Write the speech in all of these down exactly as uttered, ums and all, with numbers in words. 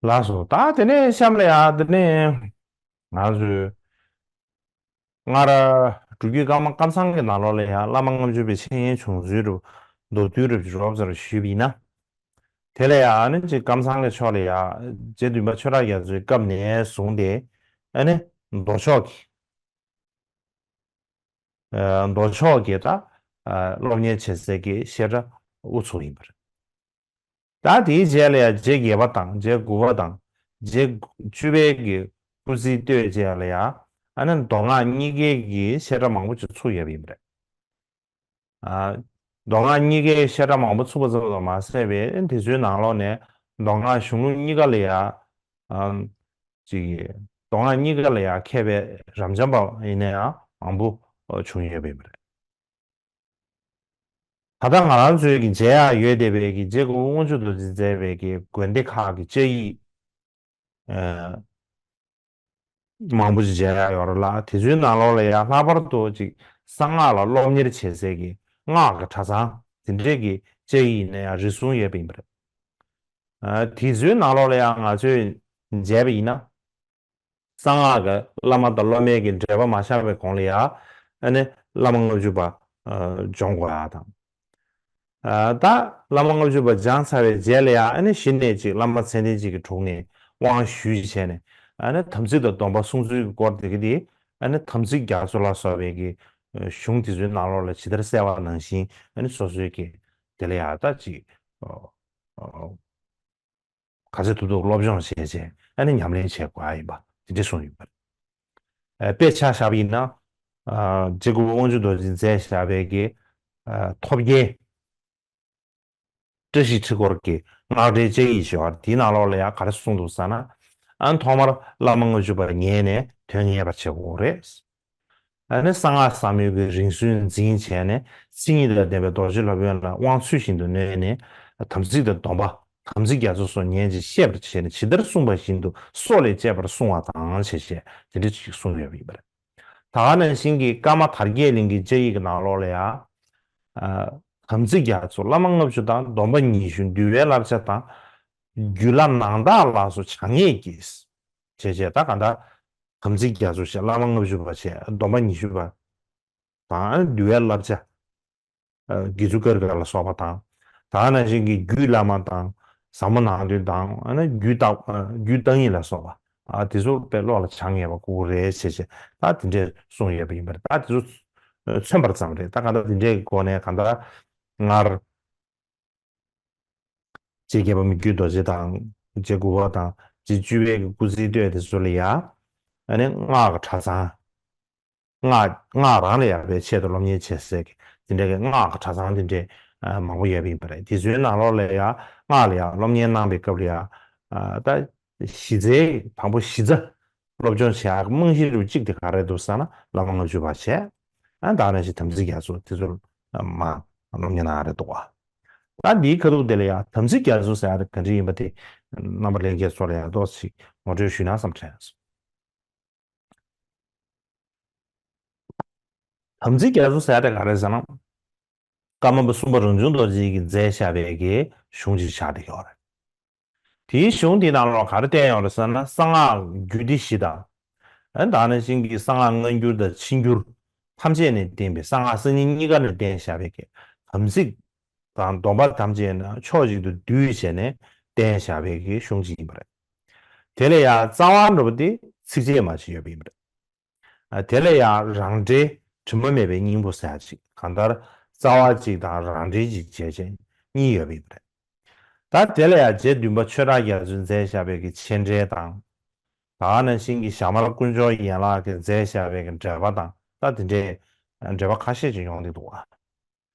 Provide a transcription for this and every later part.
ལགས་སོ། ད་དེ་ནས་གཤམ་ལ་ཡ་དེ་ནས་ང་ཚོས་སྔར་སྒྲུབ་བརྒྱུད་ཀརྨ་ཀཾ་ཚང་གི་ནང་ལོགས་ལ་ཡ་བླ་མ་ལྔ་བཅུ་པའི་འཆད་ཉན་བྱུང་ཚུལ་རུ་མདོར་བསྡུས་རུ་རོབ་ཙམ་ཞུས་པ་ཡིན་ན། དེ་ལ་ཡ་ཨ་ནི་ཅིག་ཀཾ་ཚང་གི་ཕྱོགས་ལ་ཡ་རྗེ་བདུན་པ་ཆོས་གྲགས་རྒྱ་མཚོའི་སྐབས་ནས་བཟུང་སྟེ་ཨ་ནི་མདོ་ཕྱོགས་ཀྱི་ཨ་མདོ་ཕྱོགས་ཀྱི་ད་ཨ་སློབ་གཉེར་བྱེད་སའི་གི་བཤད་གྲྭ་དབུ་ཚུགས་ཡིན་པ་རེད། ད་དེའི་རྗེས་ལ་ཡང་རྗེ་བརྒྱད་པ་དང་རྗེ་དགུ་པ་དང་རྗེ་བཅུ་པའི་གི་སྐུ་ཚེའི་སྟོད་རྗེས་ལ་ཡང་ཨ་ནི་མདོ་སྔགས་གཉིས་ཀའི་གི་བཤད་གྲྭ་མང་པོ་ཅིག་ཚུགས་ཡོད་པ་ཡིན་པ་རེད། ཨ་མདོ་སྔགས་གཉིས་ཀའི་བཤད་གྲྭ་མང་པོ་ཚུགས་པ་ཙམ་དུ་མ་ཟད་པའི་དེ་ཚོའི་ནང་ལོགས་ནས་མདོ་སྔགས་གཞུང་ལུགས་གཉིས་ཀ་ལ་ཡང་ཨ་ཅིག་མདོ་སྔགས་གཉིས་ཀ་ལ་ཡང་མཁས་པའི་རབ་འབྱམས་པ་ཡིན་ན་ཡང་མང་པོ་བྱུང་ཡོད་པ་ཡིན་པ་རེད། ད་ལྟ་ང་རང་ཚོའི་གི་མཇལ་ཡག་ཡོད་བསྡད་པའི་གི་རྗེ་དགུ་པ་དབང་ཕྱུག་རྡོ་རྗེས་མཛད་པའི་གི་དགོན་སྡེ་ཁག་གི་བཅའ་ཡིག་ཨ་མང་པོ་ཞིག་མཇལ་ཡག་ཡོད་རེད་ལ། དེ་ཚོའི་ནང་ལོགས་ལ་ཡང་ལྷག་པར་དུ་ཅིག་གསང་སྔགས་ལ་སློབ་གཉེར་བྱེད་སའི་གི་སྔགས་ཀྱི་གྲྭ་ཚང་དེ་འདྲས་ཀྱི་བཅའ་ཡིག་ཡིན་ན་ཡང་རེ་ཟུང་ཡོད་པ་ཡིན་པ་རེད། ཨ་དེ་ཚོའི་ནང་ལོགས་ལ་ཡང་ང་ཚོས་མཇལ་བ་ཡིན་ན། གསང་སྔགས་ཀྱི་བླ་མ་དང་སློབ་མའི་གི་འབྲེལ་བ་མ་བཞག་པའི་གོང་ལ་ཡང་ཨ་ནི་བླ་མ་ལྔ་བཅུ་པ་ཨ་སྦྱོང་དགོས་ཡག་དང་། ཨ་ད་བླ་མ་ལྔ་བཅུ་པ་སྦྱངས་ཚར་བའི་རྗེས་ལ་ཡང་ཨ་ནི་གཞི་ནས་ཅིག་བླ་མ་མཚན་ལྡན་གཅིག་གི་དྲུང་ནས་དབང་ཞུས་བྱས་ནས་ཨ་ནི་དམ་ཚིག་དང་སྡོམ་པ་སྲུང་ཚུལ་གྱི་སྐོར་དེ་གི་དེ་ཨ་ནི་དམ་ཚིག་རྒྱ་མཚོ་ལ་སོགས་པའི་གི་གཞུང་དེ་ཚོའི་ནང་ལོགས་ལ་ཇི་ལྟར་གསལ་བ་ནང་བཞིན་ཨ་ནི་སོ་སོའི་གི་དེ་ལ་ཡང་ད་ཅིག་ཨ་ཨ། ག་ཚོད་ཐུབ་ཐུབ་སློབ་སྦྱོང་བྱས་བྱས་ཨ་ནི་ཉམས་ལེན་བྱེད་དགོས་ཡ་ཡིན་པ་དེ་འདྲ་གསུངས་ཡོད་པ་རེད། ཨ་དཔེ་ཆ་བཞག་པ་ཡིན་ན། ཨ་རྗེ་དགུ་པ་དབང་ཕྱུག་རྡོ་རྗེས་མཛད་བཞག་པའི་གི་ཨ་ཐོབ་རྒྱལ་བཀྲ་ཤིས་ཁྲི་སྐོར་གྱི་སྔགས་འགྲེལ་བཅའ་ཡིག་ཞེས་པ་དེའི་ནང་ལོགས་ལ་ཡང་ག་རེ་གསུངས་འདུག་ཟེར་ན། ཨ་ཐོག་མར་བླ་མ་ལྔ་བཅུ་པ་ཉན་ནས་དོན་ངེས་པར་བྱེད་དགོས་རེད། ཨ་ནི་གསང་སྔགས་ཟབ་མོའི་གི་རིམ་སྲོལ་འཛིན་བྱས་ནས་མཚན་ཉིད་དང་ལྡན་པའི་རྡོ་རྗེ་སློབ་དཔོན་ལ་དབང་ཚུལ་བཞིན་དུ་ནོས་ནས་དམ་ཚིག་དང་སྡོམ་པ་དམ་ཚིག་རྒྱ་མཚོ་སོགས་ཉན་ཅིང་ཤེས་པར་བྱས་ནས་ཇི་ལྟར་གསུངས་པ་བཞིན་དུ་སྲོག་ལས་གཅེས་པར་བསྲུང་བ་དང་ཞེས་བཤད་དེ་འདྲ་ཅིག་གསུངས་ཡོད་པ་ཡིན་པ་རེད། ད་ག་ནང་བཞིན་གྱི་ཀརྨ་དར་རྒྱས་གླིང་གི་བཅའ་ཡིག་གི་ནང་ལོགས་ལ་ཡང་། ཨ་དམ་ཚིག་རྒྱ་མཚོ་བླ་མ་ལྔ་བཅུ་དང་སྡོམ་པ་ཉི་ཤུ་འདུལ་བའི་བསླབ་བྱ་དང་། རྒྱུད་བླ་ནང་བདག་ལ་སོགས་བྱ་ངེས་ཀྱིས། བྱས་བྱས་ད་ག་འདྲ། དམ་ཚིག་རྒྱ་མཚོ་བྱས་བླ་མ་ལྔ་བཅུ་པ་བྱས་སྡོམ་པ་ཉི་ཤུ་པ་དང་འདུལ་བའི་བསླབ་བྱ། ཨ་དགེ་ཚུལ་ཀར་དགའ་ལ་སོགས་པ་དང་། ད་ག་ནང་བཞིན་གྱི་རྒྱུད་བླ་མ་དང་ཟབ་མོ་ནང་དོན་དང་ཨ་ནི་རྒྱུད་བརྟག་ཨ་རྒྱུད་བརྟག་གཉིས་ལ་སོགས་པ་ཨ་དེ་ཚོ་དཔེ་བློ་ལ་བྱ་ངེས་པ་དགོས་རེད་བྱས་བྱས་ད་དེ་འདྲས་གསུངས་ཡོད་པ་ཡིན་པ་རེད། ད་དེ་ཚོ་མཚོན་པ་ཙམ་རེད། ད་ག་འདྲ་དེ་འདྲས་ཀྱི་སྒོ་ནས་ག་འདྲ་སྔར། རྗེ་བརྒྱད་པ་མི་བསྐྱོད་རྡོ་རྗེ་དང་རྗེ་དགུ་པ་དང་རྗེ་བཅུ་པའི་གི་སྐུ་ཚེའི་སྟོད་དེ་ཚོ་ལ་ཡ། ཨ་ནི་སྔགས་ཀྱི་གྲྭ་ཚང་། སྔགས་སྔགས་རང་ལ་ཡ་བའི་ཆེད་དུ་སློབ་གཉེར་བྱེད་སའི་གི་དེ་འདྲའི་གི་སྔགས་ཀྱི་གྲྭ་ཚང་དེ་འདྲའི་ཨ་མང་པོ་ཡོད་པ་ཡིན་པ་རེད། དེ་ཚོའི་ནང་ལོགས་ལ་ཡ་སྔགས་ལ་ཡ་སློབ་གཉེར་གནང་པའི་སྐབས་ལ་ཡ། ཨ་ད་གཞི་རྩའི་དང་པོ་གཞི་རྩ་སློབ་སྦྱོང་བྱེད་ཡག་གི་རྨང་གཞི་རུ་གཅིག་དེ་ག་རེ་འདུག་ཟེར་ན་བླ་མ་ལྔ་བཅུ་པ་བྱས། ཨ་ད་ནང་བཞིན་དམ་ཚིག་རྒྱ་མཚོ་དེ་ཚོར་མ་སློབ་གཉེར་གནང་ཡ་རེད་འདུག་བ། ད་འདིའི་ཁ་ཐུག་དེ་ལ་ཡང་དམ་ཚིག་རྒྱ་མཚོ་ཟེར་ཡ་དེ་ག་འདྲ་ཡིན་པ་དེ་རྣམ་པ་ལྷན་རྒྱས་ཚོ་ལ་ཡང་ཏོག་ཙམ་ངོ་སྤྲོད་ཞུས་ན་བསམ་དྲན་སོང་། དམ་ཚིག་རྒྱ་མཚོ་ཟེར་ཡ་དེ་ག་རེ་ཟེར་ན། ཀརྨ་པ་གསུམ་པ་རང་བྱུང་རྡོ་རྗེ་ཡིས་མཛད་བཞག་པའི་གི་གཞུང་ཅིག་ཆགས་བསྡད་ཡོད་རེད། དེའི་གཞུང་དེའི་ནང་ལོགས་ག་རེ་བསྟན་ཡོད་རེད་ཟེར་ན་གསང་སྔགས་རྒྱུད་སྡེ་བཞི་དང་། ཨ་ནི་ད་ག་ནང་བཞིན་གྱི་གསང་སྔགས་སྔ་འགྱུར་དང་ཕྱི་འགྱུར་ཐམས་ཅད་ནས་བསྟན་པའི་གསང་སྔགས་གསར་རྙིང་གཉིས་ཀ་ནས་བསྟན་བཞག་པའི་གི་དམ་ཚིག་དང་སྡོམ་པ་ཐམས་ཅད་ནི་ཕྱོགས་གཅིག་ཏུ་བསྡུས་བྱས་ནས་བསྟན་བཞག་པའི་གི་གཞུང་ཅིག་ཡིན་པ་རེད། དེ་ལ་ཡང་རྩ་བ་འགྲོ་བ་དེ་ཚིགས་བཅད་མ་ཞིག་ཡོད་པ་ཡིན་པ་རེད། ཨ་དེ་ལ་ཡང་རང་འགྲེལ་དྲི་མ་མེད་པའི་སྙིང་པོ་ཟེར་ཡ་ཅིག་གང་ལྟར་རྩ་བ་གཅིག་དང་རང་འགྲེལ་གཅིག་བྱས་བྱས་གཉིས་ཡོད་པ་ཡིན་པ་རེད། ད་དེ་ལ་ཡང་རྗེ་བདུན་པ་ཆོས་གྲགས་རྒྱ་མཚོས་མཛད་བཞག་པའི་གི་མཆན་འགྲེལ་དང་། ད་ག་ནང་བཞིན་གྱི་ཞྭ་དམར་དཀོན་མཆོག་ཡན་ལག་གིས་མཛད་བཞག་པའི་གི་འགྲེལ་པ་དང་ད་དེ་འདྲའི་འགྲེལ་པ་ཁ་ཤས་ཅིག་ཡོང་བསྡད་འདུག་བ།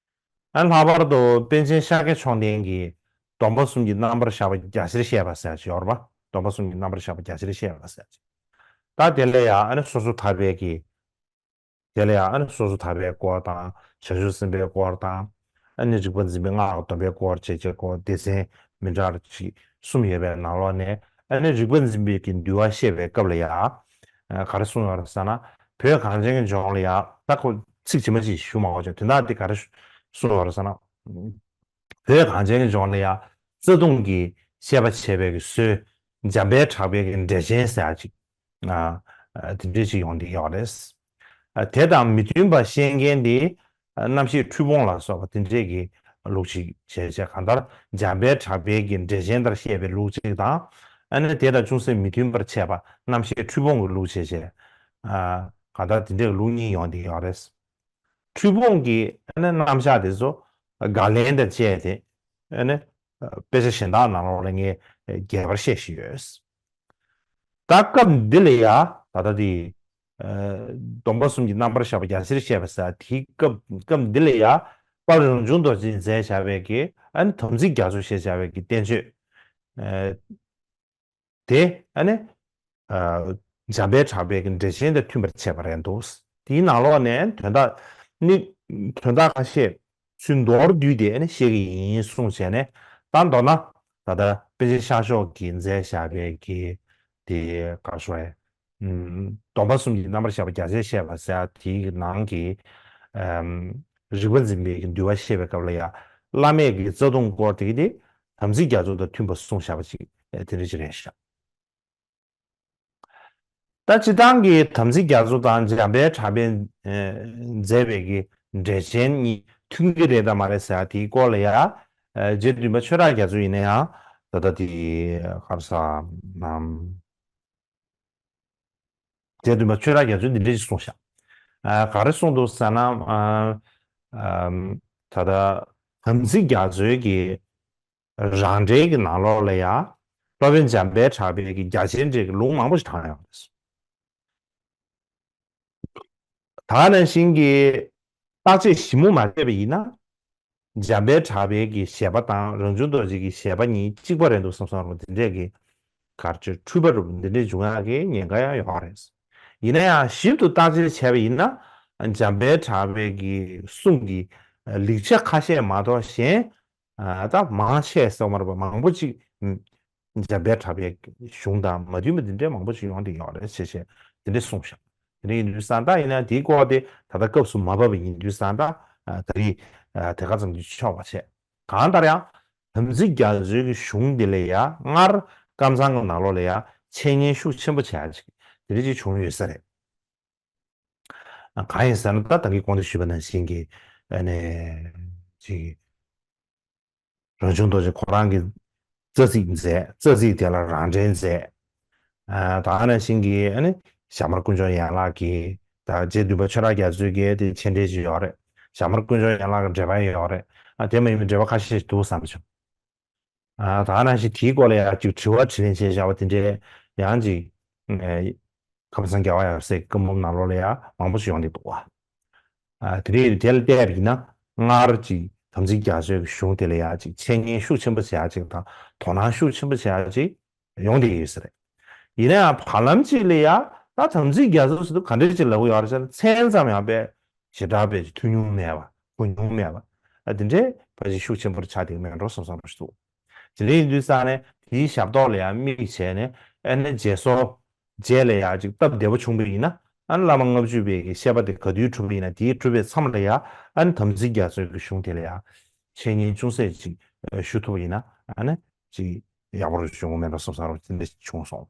ཨ་ལྷག་པར་དུ་པཎ་ཆེན་ཤཱཀྱ་མཆོག་ལྡན་གྱིས་སྡོམ་པ་གསུམ་གྱི་རྣམ་པར་བཞག་པ་རྒྱ་ཆེར་བཤད་པ་ཟེར་ཅིག་ཡོད་རེད་པ། སྡོམ་པ་གསུམ་གྱི་རྣམ་པར་བཞག་པ་རྒྱ་ཆེར་བཤད་པ་ཟེར་ཅིག་ད་དེ་ལ་ཡང་ཨ་ནི་སོ་སོ་ཐར་པའི་གི། དེ་ལ་ཡང་ཨ་ནི་སོ་སོ་ཐར་པའི་སྐོར་དང་བྱང་ཆུབ་སེམས་དཔའི་སྐོར་དང་། ཨ་ནི་རིག་པ་འཛིན་པའི་སྔགས་ཀྱི་སྡོམ་པའི་སྐོར་བྱས་བྱས་སྐོར་སྡེ་ཚན་མི་འདྲ་ཅིག་གསུམ་ཡོད་པའི་ནང་ལོགས་ནས་ཨ་ནི་རིག་པ་འཛིན་པའི་གི་འདུལ་བ་བཤད་པའི་སྐབས་ལ་ཡང་། ཨ་ག་རེ་གསུངས་ཡོད་རེད་ཟེར་ན། བོད་གངས་ཅན་གྱི་ལྗོངས་ལ་ཡང་ད་ཁོ་ཚིག་ཇི་མ་ཇི་བཞིན་ཞུ་མ་དགོས་ཀྱང་དོན་དག་འདི་ག་རེ་གསུངས་ཡོད་རེད་ཟེར་ན། བོད་གངས་ཅན་གྱི་ལྗོངས་ལ་ཡང་རྩ་ལྟུང་གི་བཤད་པ་བྱས་པའི་གི་སྲོལ་ འཇམ་དཔལ་གྲགས་པའི་གི་འགྲེལ་ཆེན་ཟེར་ཡ་ཅིག་ཨ་ཨ་དེ་འདྲས་ཅིག་ཡོང་གི་ཡོད་རེད། ཨ་དེ་དང་མི་མཐུན་པ་བཤད་མཁན་དེ་ཨ་རྣམ་བཤད་འཁྲུལ་སྤོང་ལ་སོགས་པ་དེ་འདྲས་ཀྱི་ལུགས་ཤིག་བྱས་བྱས། གང་ལྟར་འཇམ་དཔལ་གྲགས་པའི་གི་འགྲེལ་ཆེན་ལྟར་བཤད་པའི་ལུགས་གཅིག་དང་། ཨ་ནི་དེ་དང་ཅུང་ཟད་མི་མཐུན་པར་བྱས་པ་རྣམ་བཤད་འཁྲུལ་སྤོང་གི་ལུགས་བྱས་བྱས། ཨ་གང་ལྟར་དེ་འདྲས་ཀྱི་ལུགས་གཉིས་ཡོང་གི་ཡོད་རེད། འཁྲུལ་སྤོང་གི་ཨ་ནི་རྣམ་གཞག་དེ་ཚོ་དགག་ལན་དང་བཅས་ཏེ་ཨ་ནི་དཔེ་ཆ་གཞན་དག་ནང་ལོགས་ལ་ངས་རྒྱས་པར་བཤད་བཞིན་ཡོད། ད་སྐབས་འདི་ལ་ཡ་ད་ལྟ་དེ་ཨ་སྡོམ་པ་གསུམ་གྱི་རྣམ་པར་བཞག་པ་རྒྱ་ཆེར་བཤད་པ་ཟེར་དེའི་སྐབས་སྐབས་འདི་ལ་ཡ་དཔལ་རང་བྱུང་རྡོ་རྗེས་མཛད་བྱ་བའི་གི་ཨ་ནི་དམ་ཚིག་རྒྱ་མཚོ་ཞེས་བྱ་བའི་གི་བསྟན་བཅོས་ཨ་དེ་ཨ་ནི་ཨ་འཇམ་དཔལ་གྲགས་པའི་གི་འགྲེལ་ཆེན་དང་མཐུན་པར་བྱས་པ་རེད་འདུག་དེའི་ནང་ལོགས་ནས་དོན་དག་ནི་དོན་དག་ཁ་ཤས་ཚུར་མདོར་བསྡུས་ཏེ་ཨ་ནི་བཤད་ཀྱི་ཡིན་གསུངས་བྱས་ནས། ད་མདོར་ན་ད་ལྟ་པཎ་ཆེན་ཤར་ཕྱོགས་ཀྱིས་མཛད་བཞག་པའི་གི་དེ་ག་རེ་ཞུ་དགོས་རེད། ཨམ་སྡོམ་པ་གསུམ་གྱི་རྣམ་པར་བཞག་པ་རྒྱ་ཆེར་བཤད་པ་ཟེར་ཡ་དེའི་ནང་གི་ཨམ་རིག་པ་འཛིན་པའི་གི་འདུལ་བ་བཤད་པའི་སྐབས་ལ་ཡ་བླ་མེད་ཀྱི་རྩ་ལྟུང་སྐོར་དེ་གི་དེ་དམ་ཚིག་རྒྱ་མཚོ་དང་མཐུན་པར་གསུངས་བཞག་པ་ཅིག་དེ་འདྲ་ཅིག་རེད་ཤག་ད་སྤྱིར་བཏང་གི་དམ་ཚིག་རྒྱ་མཚོ་དང་འཇམ་དཔལ་གྲགས་པས་ཨེ་མཛད་པའི་གི་འགྲེལ་ཆེན་གཉིས་མཐུན་གྱི་རེད་དམ་མ་རེད་ཟེར་ཡ་དེའི་སྐོར་ལ་ཡ། ཨེ་རྗེ་བདུན་པ་ཆོས་གྲགས་རྒྱ་མཚོ་ཡིན་ན་ཡང་ད་ལྟ་དེ་ག་རེ་ཟེར་ནམ། རྗེ་བདུན་པ་ཆོས་གྲགས་རྒྱ་མཚོས་འདི་འདྲ་ཞིག་གསུངས་ཤག་ཨ་ག་རེ་གསུངས་འདུག་ཟེར་ན། ཨ་ཨམ་ད་ལྟ་དམ་ཚིག་རྒྱ་མཚོའི་གི་རང་འགྲེལ་གྱི་ནང་ལོགས་ལ་ཡང་སློབ་དཔོན་འཇམ་དཔལ་གྲགས་པའི་གི་རྒྱ་ཆེར་འགྲེལ་གྱི་ལུང་མང་པོ་ཞིག་དྲངས་ཡོད་རེད། ད་ནང་བཞིན་གྱི་བརྟག་དཔྱད་ཞིབ་མོ་མ་བྱས་པ་ཡིན་ན། འཇམ་དཔལ་གྲགས་པའི་གི་བཞེད་པ་དང་རང་བྱུང་རྡོ་རྗེ་གི་བཞེད་པ་གཉིས་གཅིག་པ་རེད་འདུག་བསམ་བསམ་རུང་དེ་འདྲས་ཀྱི་གར་ཆེར་འཁྲུལ་པ་རུ་འདི་འདྲས་འབྱུང་ཡག་གི་ཉེན་ཁ་ཡང་ཡོད་རེད། ཡིན་ན་ཡང་ཞིབ་ཏུ་བརྟག་དཔྱད་བྱས་པ་ཡིན་ན། འཇམ་དཔལ་གྲགས་པའི་གི་གསུང་གི་ལེགས་ཆ་ཁ་ཤས་མ་གཏོགས་གཞན་ཨ་ད་མང་ཆེ་ཟེར་བ་མ་རེད་པ། མང་པོ་ཅིག་འཇམ་དཔལ་གྲགས་པའི་གཞུང་དང་མ་མཐུན་པ་འདི་འདྲའི་མང་པོ་ཅིག་ཡོང་བསྡད་ཡོད་རེད་ཅེས་བྱས་འདི་འདྲས་གསུངས་ཤག་དེ་འདྲ་ཡིན་དུས་ཙང་ད་ཡིན་ན་དེའི་སྐོར་དེ་ད་ལྟ་སྐབས་སུ་མ་བབས་པ་ཡིན་དུས་ཙང་ད་ད་རེས་དེ་ག་ཙམ་གྱིས་ཆོག་པ་བྱས། གང་ལྟར་ཡང་དམ་ཚིག་རྒྱ་མཚོའི་གཞུང་འདི་ལ་ཡང་སྔར་ཀམ་ཚང་གི་ནང་ལོགས་ལ་ཡང་འཆད་ཉན་ཤུགས་ཆེན་པོ་བྱས་ཅིག་དེ་འདྲ་ཅིག་བྱུང་ཡོད་ས་རེད། གང་ཡིན་ཟེར་ན་ད་ད་གིན་གོང་དུ་ཞུས་པ་ནང་བཞིན་གྱི་ཨ་ནི་ཅིག་རང་བྱུང་རྡོ་རྗེ་ཁོ་རང་གི་རྩ་ཚིག་མཛད། རྩ་ཚིག་དེ་ལ་རང་འགྲེལ་མཛད། ཨ་ད་ནང་བཞིན་གྱི་ཨ་ནི་ཞྭ་དམར་དཀོན་མཆོག་ཡན་ལག་གི་ད་རྗེ་བདུན་པ་ཆོས་གྲགས་རྒྱ་མཚོའི་གི་དེ་མཆན་འགྲེལ་ཅིག་ཡོད་རེད། ཞྭ་དམར་དཀོན་མཆོག་ཡན་ལག་གི་འགྲེལ་པ་ཡོད་རེད། ཨ་དེ་མ་ཡིན་པའི་འགྲེལ་པ་ཁ་ཤས་ཤིག་འདུག་བསམ་བྱུང་། ཨ་ད་ནང་བཞིན་དེའི་སྐོར་ལ་ཡང་ཅིག་དྲི་བ་དྲིས་ལན་བྱས་བཞག་པ་དེ་འདྲའི་ཡང་ཅིག་ཨེ་ཁམས་སངས་རྒྱ་བ་ཡབ་སྲས་ཀྱི་བཀའ་འབུམ་ནང་ལོགས་ལ་ཡང་མང་པོ་ཞིག་ཡོང་གི་འདུག་བ། ཨ་དེ་རིང་དེ་ལ་བལྟས་པ་ཡིན་ན་སྔར་ཅིག་དམ་ཚིག་རྒྱ་མཚོའི་གཞུང་དེ་ལ་ཡང་ཅིག་འཆད་ཉན་ཤུགས་ཆེན་པོ་བྱེད་ཡག་ཅིག་དང་དོ་སྣང་ཤུགས་ཆེན་པོ་བྱེད་ཡག་ཅིག་ཡོང་བསྡད་ཡོད་ས་རེད། ཡིན་ན་ཡང་བར་ལམ་ཅིག་ལ་ཡང་ད་དམ་ཚིག་རྒྱ་མཚོ་ཟེར་དུས་ག་འདྲ་ཅིག་ལབ་ཀྱི་ཡོད་རེད་ཟེར་ན། མཚན་ཙམ་ཡང་དཔེ་ཞེ་དྲག་དཔེ་ཅིག་ཐོས་མྱོང་མེད་པ། གོ་མྱོང་མེད་པ། ཨ་དེ་འདྲའི་ཕལ་ཆེར་ཤུགས་ཆེན་པོར་ཆགས་བསྡད་ཀྱི་མེད་འགྲོ་བསམ་བསམ་པ་ཞིག་འདུག་དེ་འདྲ་ཡིན་དུས་ཙང་ནས་དེའི་ཞབས་ཏོག་ལ་ཡང་དམིགས་བྱས་ནས་ཨ་ནི་རྗེས་སོར་རྗེས་ལ་ཡང་ཅིག་སྟབས་བདེ་པོ་བྱུང་བ་ཡིན་ན། ཨ་ནི་བླ་མ་ལྔ་བཅུ་པའི་གི་བཤད་པ་དེ་ག་དུས་གྲུབ་པ་ཡིན་ན་དེའི་གྲུབ་པའི་མཚམས་ལ་ཡང་ཨ་ནི་དམ་ཚིག་རྒྱ་མཚོའི་གི་གཞུང་དེ་ལ་ཡང་འཆད་ཉན་ཅུང་ཟད་ཅིག་ཞུ་ཐུབ་པ་ཡིན་ན་ཨ་ནི་ཅིག་ཡག་པོ་རུ་བྱུང་བ་མེད་པ་བསམ་བསམ་རུ་དེ་འདྲ་བྱུང་སོང་